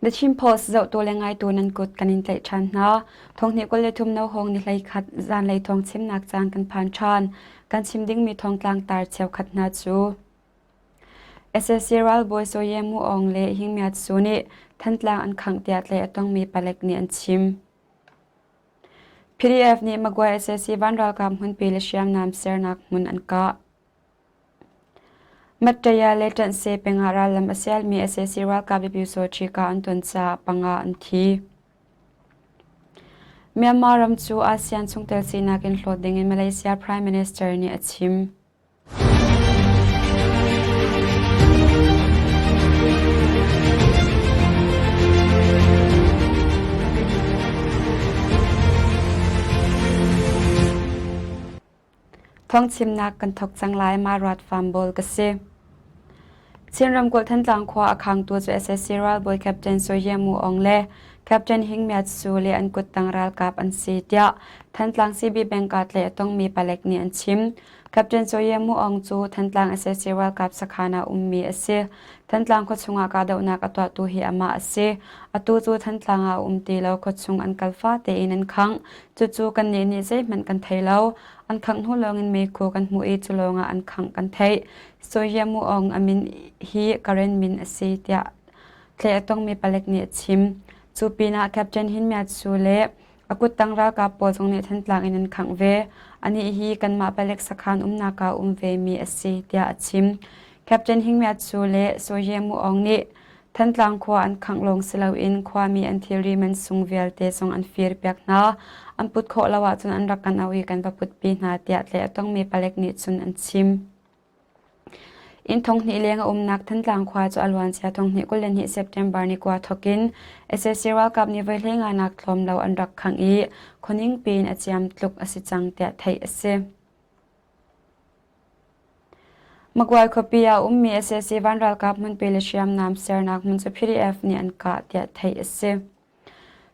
The Chin Post zohtu le ngaitu nan kut kan in tlaih ṭhan hna. Thonghnih 23 no hawng ni 11 zanlei thawng chimnak caan kan phan ṭhan. Kan chim dingmi thawngtlang tar cheukhat hna cu SSC ralbawi Soye Mu Aung le Hing Myat Su nih Thantlang an khangh tiah tlaih a tongmi palek nih an chim. PDF nih Magway SSC van ralkap hmunpi le hriamnam sernak hmun an kah. Mattaya le Ṭanhse peng ah rallam a sialmi sac ralkap le Pyusawṭhi kah an ton caah panga an thi. Myanmar ram cu ASEAN chungtel sinak in hlawt dingin Malaysia Prime Minister nih a chim. Thawngchimnak kan thawk cang lai ma ruat farm bawl ka si. Chin ramkulh Thantlang khua a khangtu cu SSC ralbawi Captain Soye Mu Aung le Captain Hing Myat Su le an kuttang ralkap an si tiah Thantlang CB Bank ah tlaih a tongmi palek nih an chim. Captain Soye Mu Aung cu Thantlang SSC ralkap sakhan ah ummi a si. Thantlang khuachung ah kahdohnak a tuahtu hi amah a si. Atu cu Thantlang ah a um ti lo khuachung an kal fate in an khangh. Cucu kannih nih zeihmanh kan thei lo. An khangh hnu lawngin meikhu kan hmuh i cu lawngah an khangh kan theih. Sohyamu Aung a min hi Karen min a si tiah tlaih a tongmi palek nih a chim. Cu pinah Captain Hin Myat Su le a kuttang ralkap pawl zong nih Thantlang in an khangh ve. Anih hi kanmah palek sakhan umnak ah um vemi a si tiah a chim. Captain Hing Myat Su le Sohyamu Aung nih Thantlang khua an khangh lawng si loin khuami an thilri mansung vialte zong an firpiak hna. An put khawh lo ahcun an rak kan auh i kan va putpi hna tiah tlaih a tongmi palek nih cun an chim. Inn thonghnih leng a umnak Thantlang khua cu a luancia thonghnih 22 September ni kua thawkin sac ralkap nih voi hleinganak tlawm lo an rak khangh i khuaning piin a ciam tluk a si cang tiah theih a si. Magway khuapi ah a ummi sac van ralkap hmunpi le hriamnam sernak hmun cu PDF nih an kah tiah theih a si.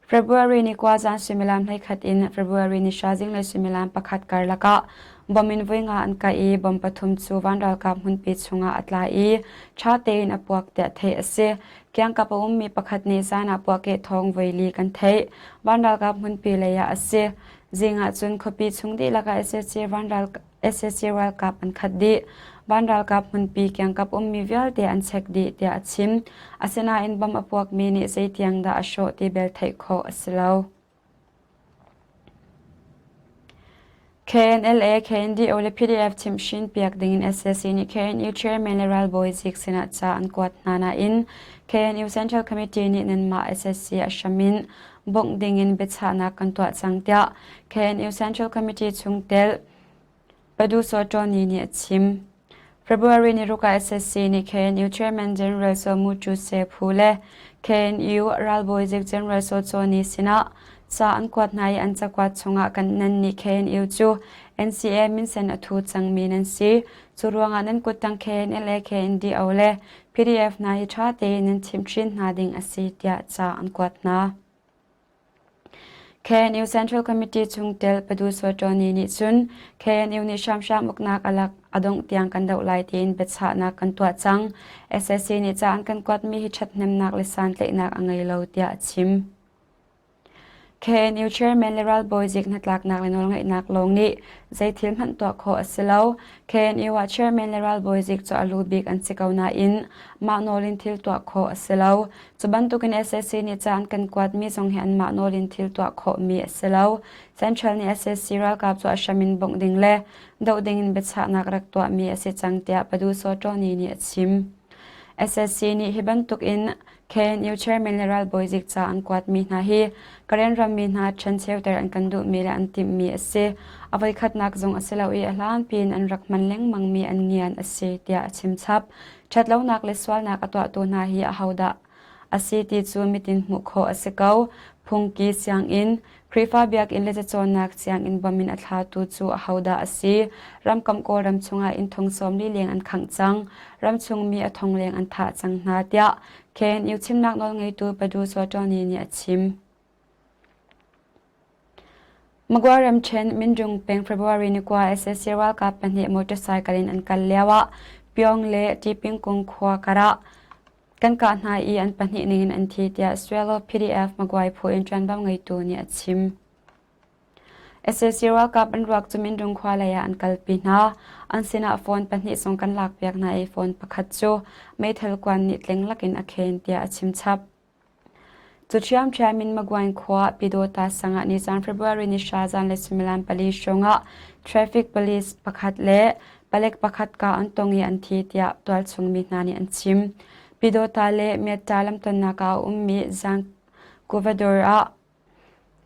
February ni kua zan suimilam 11 in February ni hra zinglei suimilam pakhat karlak ah bomb in voi nga an kah i bomb pathum cu van ralkap hmunpi chungah a tla i ṭha tein a puak tiah theih a si. Kiangkap a ummi pakhat nih zan ah puahkeh thawng voi li kan theih. Van ralkap hmunpi lei ah a si. Zing ah cun khuapi chung dihlak ah sac van ralkap sac ralkap an khat dih. Van ralkap hmunpi kiangkap ummi vialte an check dih tiah a chim. Asinain bomb a puakmi nih zeitiang dah a hrawh ti bel theih khawh a si lo. KNLA, KNDO le PDF chimhhrin piak dingin sac nih KNU chairman le ralbawi zik sinah ca an kuat hna nain KNU Central Committee nih nanmah sac a hram in bawmh dingin biachahnak kan tuah cang tiah KNU Central Committee chungtel Padu Sotoni nih a chim. February ni ruk ah SSC nih KNU Chairman General Saw Mu Chu Se Phu le KNU ralbawi zik General Saw Chaw Ni sinah ca an kuat hna i an cakuat chungah kan nan nih KNU cu NCA minsen a thu cangmi nan si. Cu ruangah nan kuttang KNLA, KNDO le PDF hna hi ṭha tein nan chimhhrin hna ding a si tiah ca an kuat hna. KNU Central Committee chungtel Padu Sotoni nih cun KNU nih hramhram uknak a lak a dongh tiang kan doh lai tiin biachahnak kan tuah cang. SSC nih ca an kan kuatmi hi ṭhathnemnak le santlaihnak a ngei lo tiah a chim. KNU chairman le ralbawi zik hnatlaknak le nawlngeihnak lawng nih zei thil hmanh tuah khawh a si lo. KNU ah chairman le ralbawi zik cu a lu bik an si ko nain mah nawl in thil tuah khawh a si lo. Cu bantukin sac nih ca an kan kuatmi zong hi anmah nawl in thil tuah khawhmi a si lo. Central nih sac ralkap cu a hram in bawmh ding le doh ding in biachahnak rak tuahmi a si cang tiah Padu Saw Tawni nih a chim. SSC nih hi bantuk in KNU chairman le ralbawi zik ca an kuatmi hna hi Karen rammi hna ṭhencheuter an kan duhmi le an timhmi a si. A voikhatnak zong a si lo i a hlanpi in an rak hman lengmangmi an ngian a si tiah a chim chap. Ṭhatlonak le sualnak a tuahtu hna hi ahodah a si ti cu mitin hmuh khawh a si ko. Phungki sianginn, Khrihfa biakinn le cacawnnak sianginn bawm in a thlatu cu ahodah a si? Ramkomh Kawlram chungah inn thong 40 leng an khangh cang. Ramchung mi a thong leng an thah cang hna tiah KNU chimnak nawlngeitu Padu Sawtawni nih a chim. Magwa ramṭhen Mindung peng February ni kua sac ralkap pahnih motorcycle in an kal lioah Pyong le Tipingkung khua karah. Kan kah hna i an pahnih ningin an thi tiah Swallow PDF Magwai phu in ṭuanvo ngeitu nih a chim. Sac ralkap an ruak cu Mindung khua lei ah an kalpi hna. An sinah phone pahnih zong kan lakpiak hna i phone pakhat cu meithal kuan nih tling lakin a khen tiah a chim chap. Cu ṭhiamṭhiam in Magwan khua Pyidawta sang ah nizan February ni hra zanlei suimilam pali hrawngah traffic police pakhat le palek pakhat ka an tong i an thi tiah tualchung mi hna nih an chim. Pyidawta le Myatta lamtonnak ah a ummi Zang Kuvador ah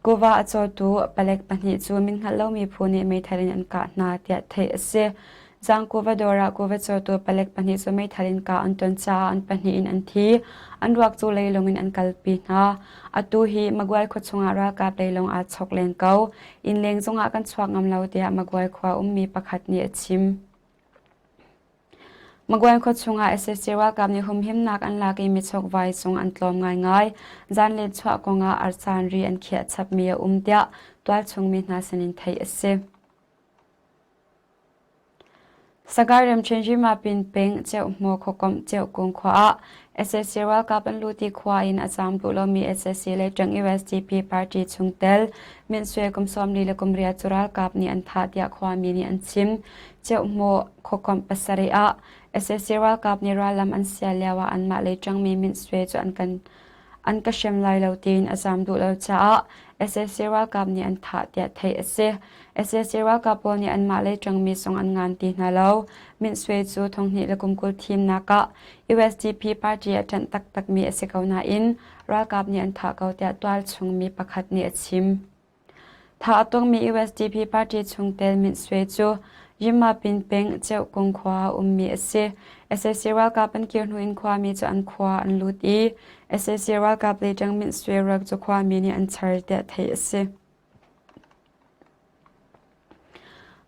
Kuva a cawtu palek pahnih cu min hngalh lomi phu nih meithal in an kah hna tiah theih a si. Zang kuva dawr ah kuva cawtu palek pahnih cu meithal in kah an ton caah an pahnih in an thi. An ruak cu leilung in an kalpi hna. Atu hi Maguai khua chungah ralkap leilung aa chok len ko. Innleng zongah kan chuak ngam lo tiah Maguai khua ummi pakhat nih a chim. Magwan khua chungah sac ralkap nih humhimnak an lak i michokvai cung an tlawm ngaingai. Zanlei chuah kongah arcaan ri an khiah chapmi a um tiah tualchung mi hna sinin theih a si. Sagaing ramṭhen Rimapin peng Ceuhhmaw khuakomh Ceuhkung khua ah sac ralkap an lut i khua in a zaam duh lomi sac le ṭang USDP party chungtel Mintswe kum 48 cu ralkap nih an thah tiah khuami nih an chim. Ceuhhmaw khuakomh pasarih ah sac ralkap nih rallam an sial lioah anmah lei ṭangmi Mintswe cu an kan an ka hrem lai lo tiin a zaam duh lo caah sac ralkap nih an thah tiah theih a si. Sac ralkap pawl nih anmah lei ṭangmi zong an ngan ti hna lo. Mintswe cu thonghnih le kum 20 thimnak ah USDP party a ṭanh taktakmi a si ko nain ralkap nih an thah ko tiah tualchung mi pakhat nih a chim. Thah a tongmi USDP party chungtel Mint Swe cu Yinmapin peng Ceukung khua ah a ummi a si. Sac ralkap an kir hnu in khuami cu an khua an lut i sac ralkap leiṭang Mint Swe ruak cu khuami nih an char tiah theih a si.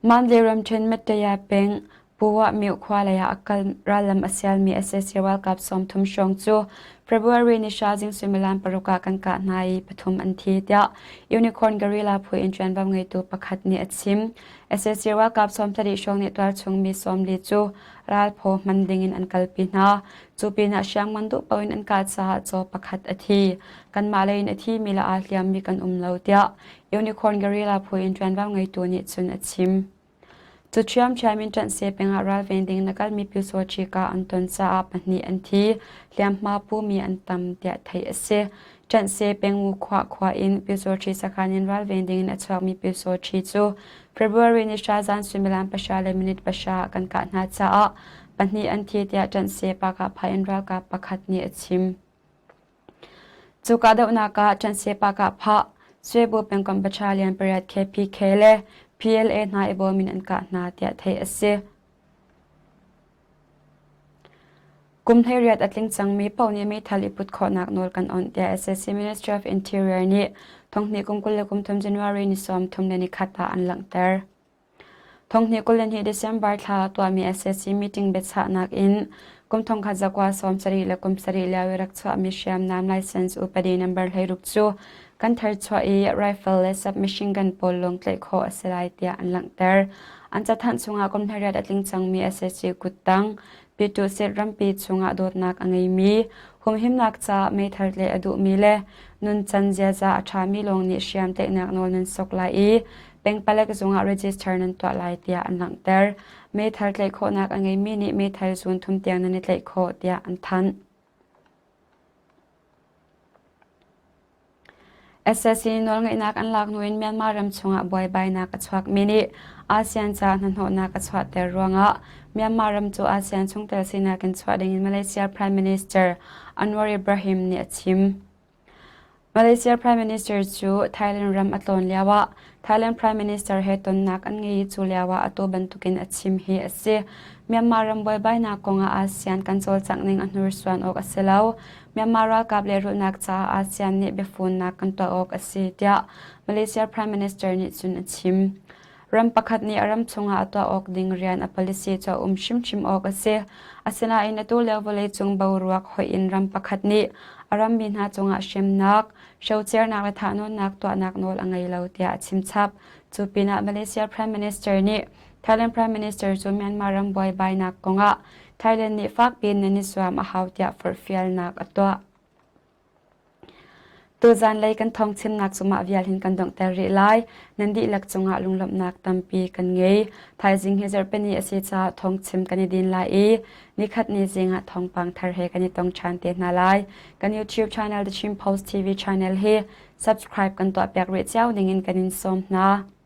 Mandalay ramṭhen Mettaya peng Puwah Myo khua lei ah a kal rallam a sialmi sac ralkap 30 hrawng cu February ni hra zing suimilam paruk ah kan kah hna i pathum an thi tiah Unicorn Guerrilla phu in ṭuanvo ngeitu pakhat nih a chim. Sac ralkap 70 hrawng nih tualchung mi 40 cu ralphaw hman dingin an kalpi hna. Cu pinah hriamngan duh paoh in an kah caah caw pakhat a thi. Kanmah lei in a thimi le aa hliammi kan um lo tiah Unicorn Guerrilla phu in ṭuanvo ngeitu nih cun a chim. Cu ṭhiamṭhiam in ṭanhse pengah ralven ding na kalmi Pyusawṭhi ka an ton caah pahnih an thi, hliamhma pumi an tam tiah theih a si. Ṭanhse pengmu khua khua in Pyusawṭhi sakhan in ralven ding in a chuakmi Pyusawṭhi cu February ni hra zan suimilam pahra le minute pahra ah kan kah hna caah pahnih an thi tiah ṭanhse pakahphah in ralkap pakhat nih a chim. Cu kahdohnak ah ṭanhse pakahphah Swebu pengkomh battalion pariat KPK le PLA hna i bawm in an kah hna tiah theih a si. Kum 18 a tling cangmi paoh nih meithal i put khawhnak nawl kan awnh tiah sac Ministry of Interior nih thonghnih kum 23 January ni 31 ah an langhter. Thonghnih 22 December thla ah tuahmi sac meeting biachahnak in kum thongkhat zakua 70 le kum sarih lio i rak chuahmi hriamnam license upadi number 16 cu kan tharchuah i rifle le submachine gun pawl lawng tlaih khawh a si lai tiah an langhter. An cathanh chungah kum 18 a tling cangmi sac kuttang Pyituhsit rampi chungah dawtnak a ngeimi, humhimnak caah meithal tlaih a duhmi le nuncan ziaza a ṭhami lawng nih hriam tlaihnak nawl nan sok lai i peng palek zungah register nan tuah lai tiah an langhter. Meithal tlaih khawhnak a ngeimi nih meithal zun thum tiang nan i tlaih khawh tiah an thanh. Sac nawlngeihnak an lak hnu in Myanmar ram chungah buaibainak a chuakmi nih ASEAN ca hnahnawhnak a chuahter ruangah Myanmar ram cu ASEAN chungtel sinak in chuah dingin Malaysia Prime Minister Anwar Ibrahim nih a chim. Malaysia Prime Minister cu Thailand ram a tlawn lioah Thailand Prime Minister he tonnak an ngei i cu lioah atu bantukin a chim hi a si. Myanmar ram buaibainak kongah ASEAN kan cawlcangh ning a hnursuan awk a si lo. Myanmar ralkap lehrulhnak caah ASEAN nih biafunnak kan tuah awk a si tiah Malaysia Prime Minister nih cun a chim. Ram pakhat nih a ram chungah a tuah awk ding rian a policy cu a um hrimhrim awk a si. Asinain atu lio vawleicung boruak hoih in ram pakhat nih a rammi hna cungah hremnak, hrocernak le thahnawnnak tuahnak nawl a ngei lo tiah a chim chap. Cu pinah Malaysia Prime Minister nih Thailand Prime Minister cu Myanmar ram buaibainak kongah Thailand nih fakpi in nan i zuam a hau tiah forhfialnak a tuah. Tuzan lei kan thawngchimnak cu mah vial hin kan donghter rih lai. Nan dihlak cungah lunglawmhnak tampi kan ngei. Thaizing hi zarhpini a si caah thawngchim kan i din lai i nikhat ni zing ah thawngpang thar he kan i tong ṭhan te hna lai. Kan YouTube channel The Chin Post TV channel hi subscribe kan tuahpiak rih cio dingin kan in sawm hna.